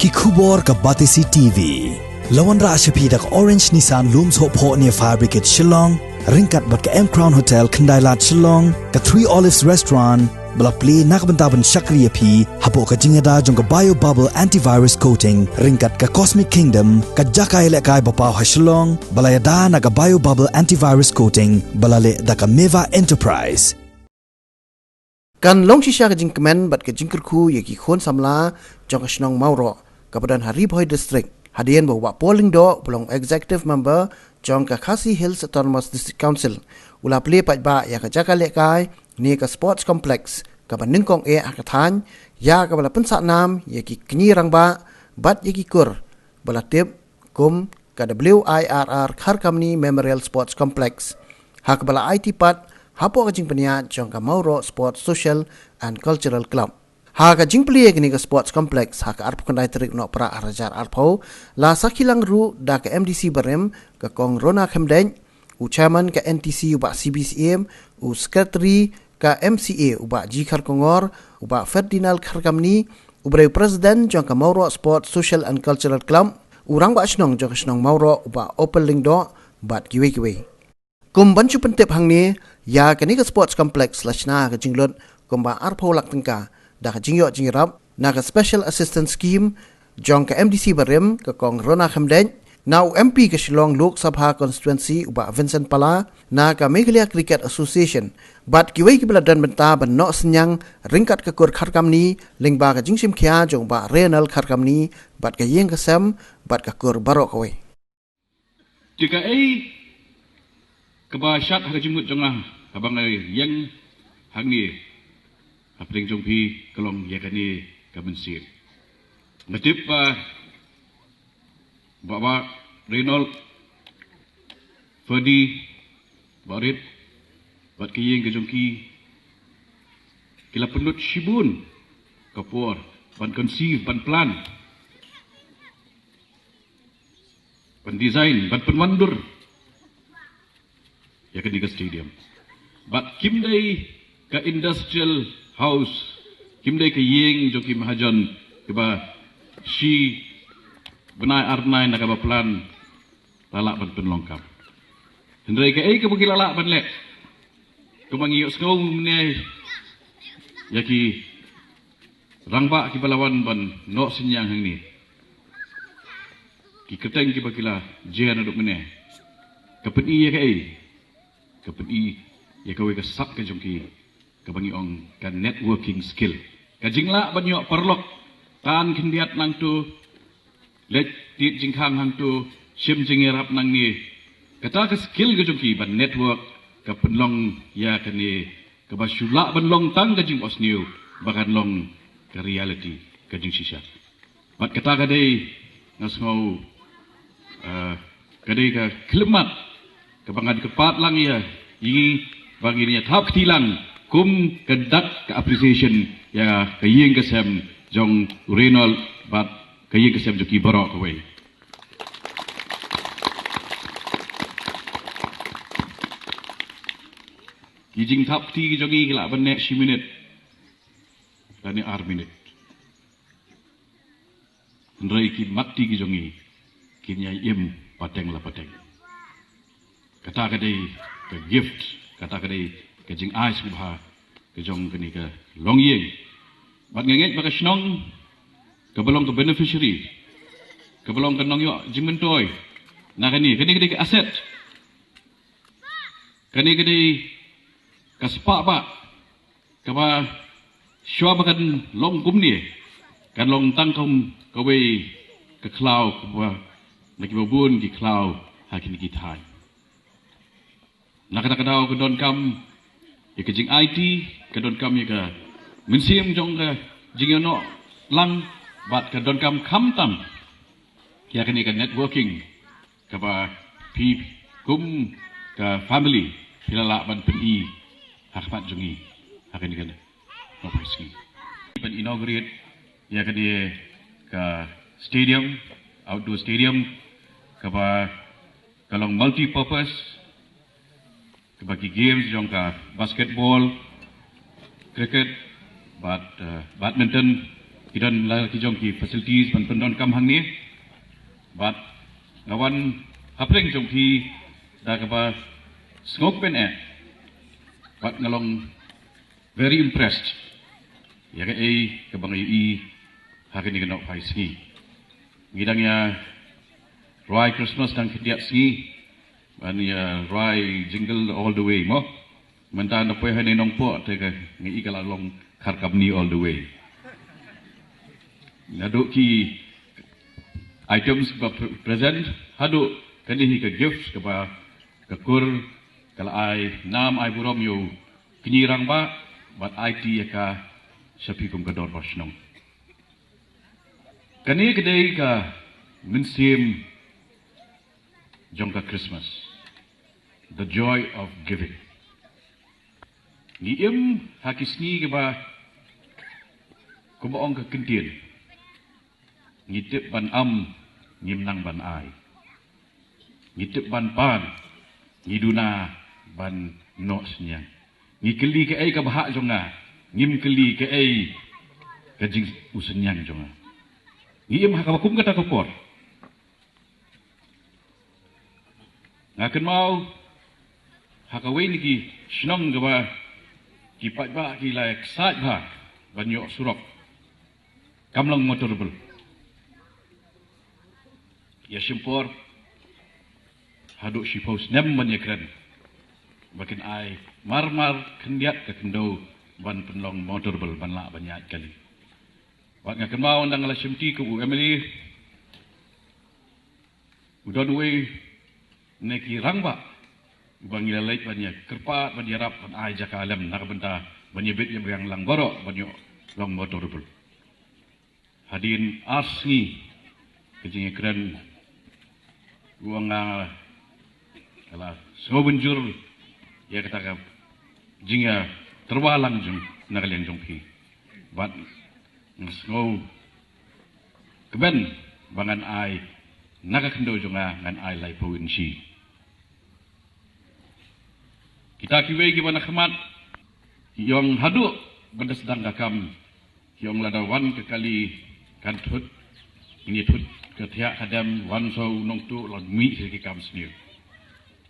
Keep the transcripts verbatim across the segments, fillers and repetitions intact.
Ki khubor ka Batesi T V. La wanrah sha phi da ka Orange Nissan Lum Sohphoh near Fire Brigade Shillong, ryngkat bad ka M Crown Hotel Khyndailad Shillong, ka Three Olives Restaurant, ba la plie na ka bynta ban shakri ïa phi hapoh ka jingïada jong ka Bio Bubble Antivirus Coating, ryngkat ka Cosmic Kingdom, ka jaka ïalehkai ba paw ha Shillong, ba la ïada na ka Bio Bubble Antivirus Coating, ba la leh da ka Meva Enterprise. Kan long shisha ka jingkmen bad ka jingkyrkhu ïa ki khun samla jong ka shnong Mawroh, kaba don ha Ri Bhoi District, hadien ba u Bah Paul Lyngdoh, ba long Executive Member jong ka Khasi Hills Autonomous District Council, u la plie paidbah ïa ka jaka lehkai ne ka Sports Complex, kaba nyngkong eh ha ka thaiñ, ïa kaba la pynsah nam ïa ki kñi rangbah bad ïa ki kur ba la tip kum ka W I R R Kharkamni Memorial Sports Complex, ha kaba la aiti pat hapoh ka jingpynïaid jong ka Mawroh Sports Social and Cultural Club. Ha ka jingplie ïa kane ka Sports Complex ha ka arphew khyndai tarik u Nohprah arhajar arphew, la sakhi lang ruh da ka M D C barim, ka Kong Rona Khymdeit, u Chairman ka N T C u Bah C B Syiem, u Secretary ka M C A u Bah G Kharkongor, u Bah Ferdinand Kharkamni, u briew President jong ka Mawroh Sports Social and Cultural Club, u Rangbah Shnong jong ka shnong Mawroh u Bah Opal Lyngdoh, bad kiwei kiwei. Kum ban shu pyntip hangne, ïa kane ka Sports Complex la shna ka jinglut kumba arphew lak tyngka da ka jingïoh jingïarap na ka Special Assistance Scheme jong ka M D C barim, ka Kong Rona Khymdeit, na u M P ka Shillong Lok Sabha Constituency u Bah Vincent Pala, na ka Meghalaya Cricket Association, bad kiwei kiba la don bynta ban noh synñiang ryngkat ka kur Kharkamni, lyngba ka jingshim khia jong u Bah Reynald Kharkamni bad ka ïing ka sem bad ka kur baroh kawei. Te kaei kaba shad ha ka jingmut jong nga, haba nga ïeng hangne hapdeng jong phi, ka long ïa kane ka mynsiem. Nga tip ba Bah, Bah Reynald, Ferdy, Bah Rit, bad ka ïing ka jong ki, ki la pynlut shibun ka por ban conceive, ban plan, ban design, ban pynwandur ïa kane ka stadium. Bad kim dei ka industrial house, kim dei ka ïing jong ki mahajon kaba shi bnai ar bnai na kaba plan la lah ban pynlong kam. Hynrei kaei kaba ki la lah ban leh, kumba ngi ïohsngew mynne ïa ki rangbah kiba la wan ban noh synñiang hangne, ki kyrteng kiba ki la jer naduh mynne, ka pyni ïa kaei? Ka pyni ïa kawei ka sap ka jong ki, kaba ngi ong ka networking skill. Ka jinglah ban ïoh paralok, tan khyndiat nangto, leit tied jingkhang hangto, shim jingïarap nangne. Kata ka skill ka jong ki ban network, ka pynlong ïa kane kaba shu lah ban long tang ka jingosniew, ba kan long ka reality, ka jingshisha. Bad kata ka dei, nga sngew, eh, ka dei ka khyllipmat kaba ngan kyrpad lang ïa ngi, ba ngin ïa thap kti lang kum ka dak ka appreciation ïa ka ïing ka sem jong u Reynald bad ka ïing ka sem jong ki baroh kawei. Ki jingthap kti ki jong ngi ki lah ban neh shi minit lane ar minit. Hynrei ki mat kti ki jong ngi kin ïai im pateng la pateng. Kata ka dei ka gift, kata ka dei ka jingai sngewbha ka jong kane ka longïing. Bad nga ngeit ba ka shnong kaba long ka beneficiary, kaba long ka nongïoh jingmyntoi na kane, kane ka dei ka asset. Kane ka dei ka spah bah kaba shuwa ba kan long kumne, kan long tang kum kawei ka khlaw kaba na kiba bun ki khlaw ha kine ki thaiñ. Na kata ka daw ka donkam ïa ka jingaiti, ka donkam ïa ka mynsiem jong ka jingïohnoh lang, bad ka donkam khamtam ïa kane ka networking kaba phi kum ka family phi la lah ban pyni ha khmat jong ngi ha kane ka nongpoi sngi. Ban inaugurate ïa kane ka stadium, outdoor stadium, kaba ka long multi purpose, kaba ki games jong ka basketball, cricket, bad, eh, badminton, Ki don la ki jong ki facilities ban pyndonkam hangne. Bad nga wan hapdeng jong phi da kaba sngewkmen eh. Bad nga long very impressed ïa kaei kaba nga ïohi ha kane ka nohphai sngi. Ngi dang ïa rwai Christmas dang khyndiat sngi. Ban ïa rwai jingle all the way mo. Mynta na poi ha ne Nongpoh te ka ngi i ka la long Kharkamni all the way. Naduh ki items ba pre- present haduh kane hi ka gift kaba ka kur ka la ai nam ai burom ïa u kñi rangbah bad ai ti ïa ka sha phi kum ka dorbar shnong. Kane ka dei ka mynsiem jong ka Christmas. The joy of giving. Ngi im ha ki sngi kiba kumba ong ka kyntien. Ngi tip ban am, ngim nang ban ai. Ngi tip ban pan, ngi duna ban noh synñiang. Ngi kylli kaei ka bhah jong nga, ngim kylli kaei ka jing u synñiang jong nga. Ngi im ha kaba kum kata ka por. Nga kynmaw ha kawei na ki shnong kaba ki paidbah ki la ïa ksaid bha ban ïoh surok. Kam long motorable. Ïa shim por haduh shiphew snem ban ïa kren. Ba kin ai mar mar khyndiat ka khyndew ban pynlong motorable ban lah ban ïaid kali. Bad nga kynmaw ynda nga la shim ti kum u M L A. U don uwei na ki rangbah uba ngi la leit ban ïa kyrpad ban ïarap ban ai jaka lem na ka bynta ban ïa bit ïa biang lang baroh ban ïoh long motorable. Hadien ar sngi ka jingïakren u ong nga la sngew bynjur ïa kata ka jingïatyrwa lang jong na ka liang jong phi. Bad nga sngew kmen ba ngan ai na ka khyndew jong nga ngan ai laiphew inshi. Kita kiwei kiba na khmat ki ong haduh ban da sdang ka kam ki ong lada wan ka kali kan thut ngin ïa thut ka thiah ka dem wan sa u nongtuh la mih sha ki kam sniew.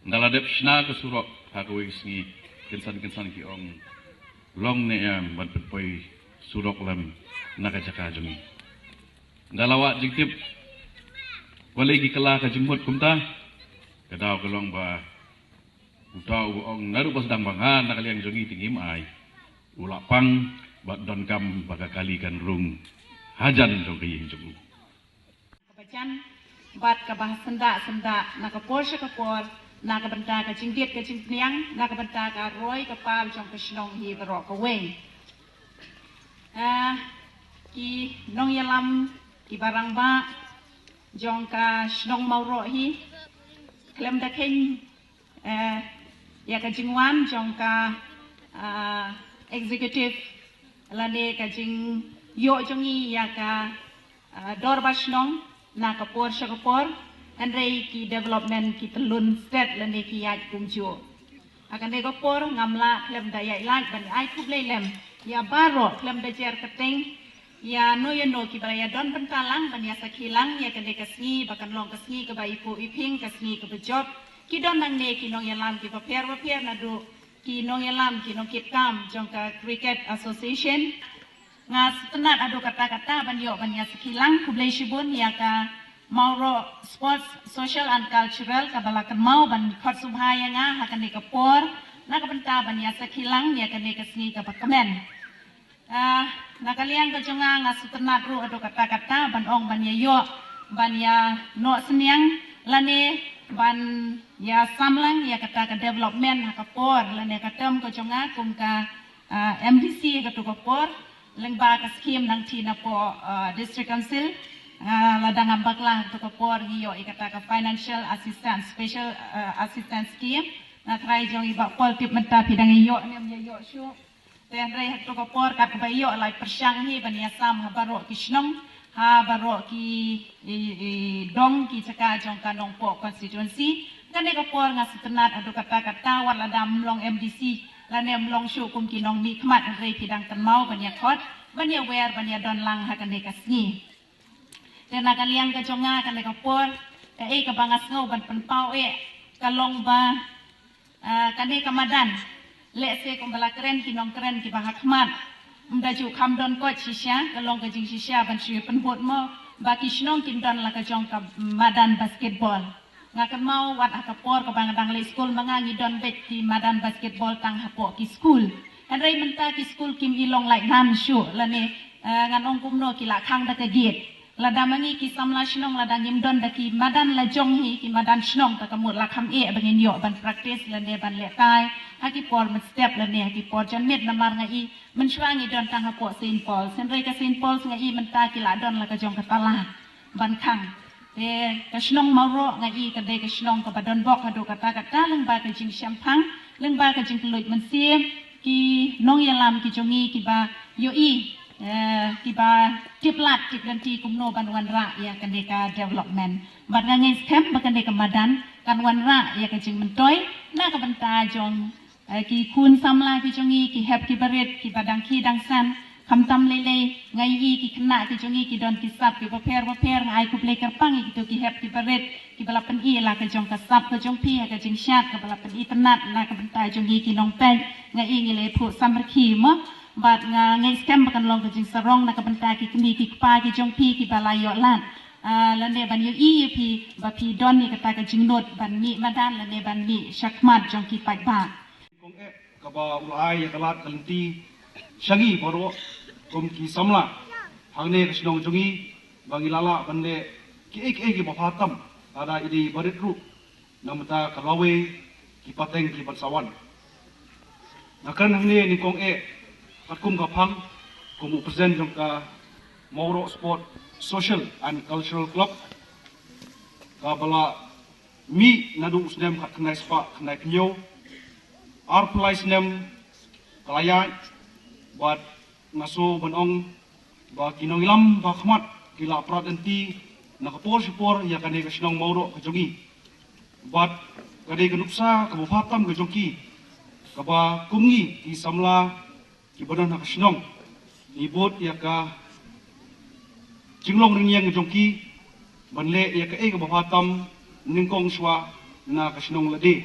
Nda la dep shna ka surok ha kawei ka sngi kynsan kynsan ki ong long ne em ban pynpoi surok lem na ka jaka jong ngi. Nda la wad jingtip balei ki kylla ka jingmut kumta. Ka daw ka long ba uta u ong naduh ba sdang ba nga na ka liang jong ngi te ngim ai. U la pang bad donkam ba ka kali kan rung hajan jong ka ïing jong u. Kaba jan bad kaba syndah syndah na ka por sha ka por na ka bynta ka jingkit ka jingpynïang na ka bynta ka roi ka par jong ka shnong hi baroh kawei. Ah, ki nongïalam kiba rangbah jong ka shnong Mawroh hi khlem da kheiñ eh, ïa ka jingwan jong ka ah, executive lane ka jingïoh jong ngi ïa ka ah, dorbar shnong na ka por sha ka por hynrei ki development ki tylun stet lane ki ïaid kumjuh. Ha kane ka por ngam lah khlem da ïaid lait ban ai khublei lem ïa baroh khlem da jer kyrteng ïa no ïa no kiba la ïa don bynta lang ban ïa sakhi lang ïa kane ka sngi ba kan long ka sngi kaba ipuh iping ka sngi kaba jop. Ki don nangne ki nongïalam kiba pher ba pher naduh ki nongïalam ki nongkitkam jong ka Cricket Association. Nga sngewtynnat haduh katta katta ban ïoh ban ïa sakhi lang khublei shibun ïa ka Mawroh Sports Social and Cultural kaba la kynmaw ban khot sngewbha ïa nga ha kane ka por na ka bynta ban ïa sakhi lang ïa kane ka sngi kaba kmen. Ah, na ka liang ka jong nga nga sngewtynnat ruh haduh katta katta ban ong ban ïa ïoh ban ïa noh synñiang lane ban ïa sam lang ïa kata ka development ha ka por lane ka term ka jong nga kum ka ah, M D C ha kato ka por lyngba ka skim nangta napoh ah, District Council. Ah, lada ngam bakla ha kato ka por ngi ïoh ïa kata ka financial assistance, special ah, assistance scheme. Na trai jong i Bah Paul tip mynta phi dang ïoh ne em ïoh shuh. Te hynrei ha kato ka por katba ïoh lai pyrshang hi ban ïa sam ha baroh ki shnong ha baroh ki i, i dong ki jaka jong ka Nongpoh constituency. Kane ka por nga sngewtynnat haduh katta katta wat lada ym long M D C lane ym long shuh kum ki nongmihkhmat hynrei phi dang kynmaw ban ïa khot. ban ïa wer ban ïa don lang ha kane ka sngi. Te na ka liang ka jong nga kane ka por, kaei kaba nga sngew ban pynpaw eh ka long ba Ah, kane ka madan. Lehse kumba la kren ki nongkren kiba ha khmat. Ym da ju kham don koit shisha, ka long ka jingshisha ban shu pynbud mo. Ba ki shnong kin don la ka jong ka madan basketball. Nga kynmaw wat ha ka por kaba nga dang leh skul ma nga ngi don beit ki madan basketball tang hapoh ki skul. Hynrei mynta ki skul kim i long lait nam shuh lane, ah, ngan ong kumno ki la khang da ka gate. Lada ma ngi ki samla shnong lada ngim don da ki madan la jong hi ki madan shnong ta ka mut la kham eh ba ngin ïoh ban practice lane ban lehkai ha ki por mynstep lane ha ki por janmiet namar nga i mynshuwa ngi don tang hapoh Saint Paul's. Hynrei ka Saint Paul's nga i mynta ki la don la ka jong ka tala ban khang. Te ka shnong Mawroh nga i ka dei ka shnong kaba don bok haduh katta katta lyngba ka jingshemphang lyngba ka jingpynlut mynsiem ki nongïalam ki jong ngi kiba ïohi eh, kiba tip lad tip lynti kumno ban wanrah ïa kane ka development. Bad nga ngeit skhem ba kane ka madan kan wanrah ïa ka jingmyntoi na ka bynta jong, eh, ki khun samla ki jong ngi, ki hep ki barit, kiba dang ki dang san, khamtam lei lei, nga i ki khynnah ki jong ngi ki don ki sap kiba pher ba pher, nga ai khublei kyrpang ïa kito ki hep ki barit, kiba la pyni la ka jong ka sap ka jong phi, ha ka jingshad, kaba la pyni tynnat na ka bynta jong ngi ki nongpeit, nga i ngi leh phuh samrkhie mo. Bad nga ngeit skhem ba kan long ka jingsarong na ka bynta ki kmie ki kpa ki jong phi kiba la ïoh lad. Ah, lane ban ïohi ïa phi ba phi don ïa kata ka jingnud ban mih madan lane ban mih shakhmat jong ki paidbah. Kong eh kaba u la ai ïa ka lad ka lynti sha ngi baroh kum ki samla hangne ka shnong jong ngi ba ngi la lah ban leh kiei kiei kiba bha tam lada i dei barit ruh. Na mynta ka lawei ki pateng ki ban sa wan. Nga kren hangne nyngkong eh katkum ka phang kum u president jong ka Mawroh Sport Social and Cultural Club kaba la mih naduh u snem khatkhyndai spah khyndaiphew hynñiew, arphew lai snem ka la ïaid bad nga shu ban ong ba ki nongïalam ba khmat ki la prat lynti na ka por sha por ïa kane ka shnong Mawroh ka jong ngi. Bad ka dei ka nuksa kaba bha tam ka jong ki kaba kum ngi ki samla kiba don ha ka shnong ngi bud ïa ka jinglong rynïeng ka jong ki ban leh ïa kaei kaba bha tam nyngkong shuwa na ka shnong lade.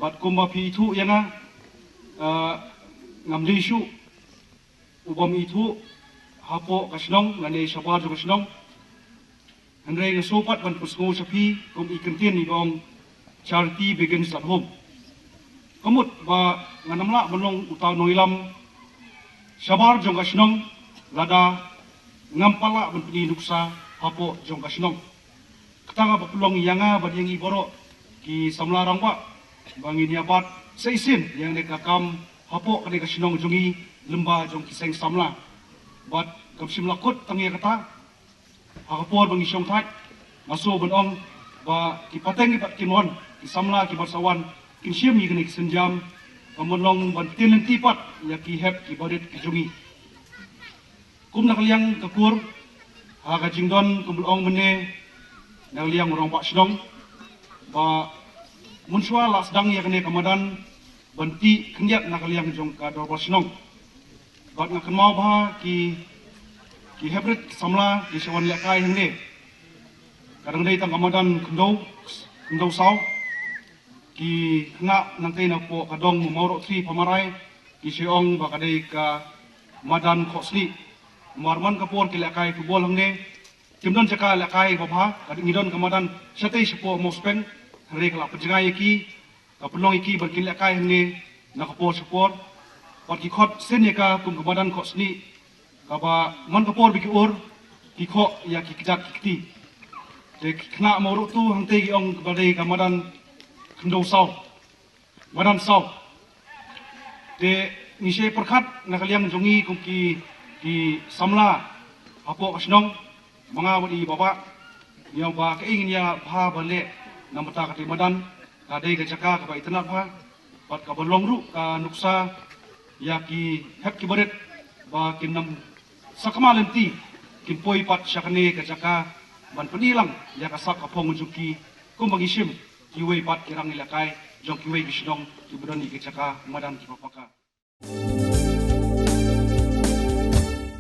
Bad kumba phi ithuh ïa nga, eh, ngam dei shuh u bym ithuh hapoh ka shnong lane shabar jong ka shnong. Hynrei nga shu pat ban pynsngew sha phi kum i kyntien i ba ong charity begins at home. Ka mut ba ngan ym lah ban long uta u nongïalam shabar jong ka shnong lada ngam pat lah ban pyni nuksa hapoh jong ka shnong. Kata nga ba pynlong ïa nga bad ïa ngi baroh ki samla rangbah ba ngin ïa bat sa shisien ïa kane ka kam hapoh kane ka shnong jong ngi lyngba jong ki seng samla. Bad kam shym la kut tang ïa kata, ha ka por ba ngi shong thait nga shu ban ong ba ki pateng ki pat kin wan, ki samla ki ban sa wan kin shim ïa kane ki sienjam, kam ban long ban ktien lynti pat ïa ki hep ki barit ki jong ngi. Kum na ka liang ka kur ha ka jingdon kum ba la ong mynne na ka liang u rangbah shnong ba mynshuwa la sdang ïa kane ka madan ban tih khyndiat na ka liang jong ka dorbar shnong. Bad nga kynmaw ba ki, ki hep rit ki samla ki shu wan lehkai hangne. Ka dang dei tang ka madan khyndew, khyndew saw. Ki khynnah nangtei napoh ka dong Mawroh Three Pamarai ki shu ong ba ka dei ka madan khohsnieh. Namar man ka por ki lehkai football hangne kim don jaka lehkai ba bha, ka dei ngi don ka madan shatei shapoh Mawspeng, hynrei ka la pynjngai ïa ki, ka pynlong ïa ki ban kin lehkai hangne na ka por sha por. Bad ki khot sien ïa ka kum ka madan khohsnieh, kaba man ka por ba ki ur ki khoh ïa ki kjat ki kti. Te ki khynnah Mawroh Two hangtei ki ong ba dei ka madan khyndew saw, madan saw. Te ngi shai pyrkhat na ka liang jong ngi kum ki, ki samla hapoh ka shnong, ma nga bad i Bah Bah, ngi ong ba kaei ngin ïa bha ban leh na bynta katei madan, ka dei ka jaka kaba itynnad bha. Bad kaba long ruh ka nuksa ïa ki hep ki barit ba kin ym sakma lynti kin poi pat sha kane ka jaka ban pyni lang ïa ka sap ka phong jong ki kumba ngi shim kiwei pat ki rang ïalehkai jong kiwei ki shnong kiba don ïa ki jaka madan kiba paka.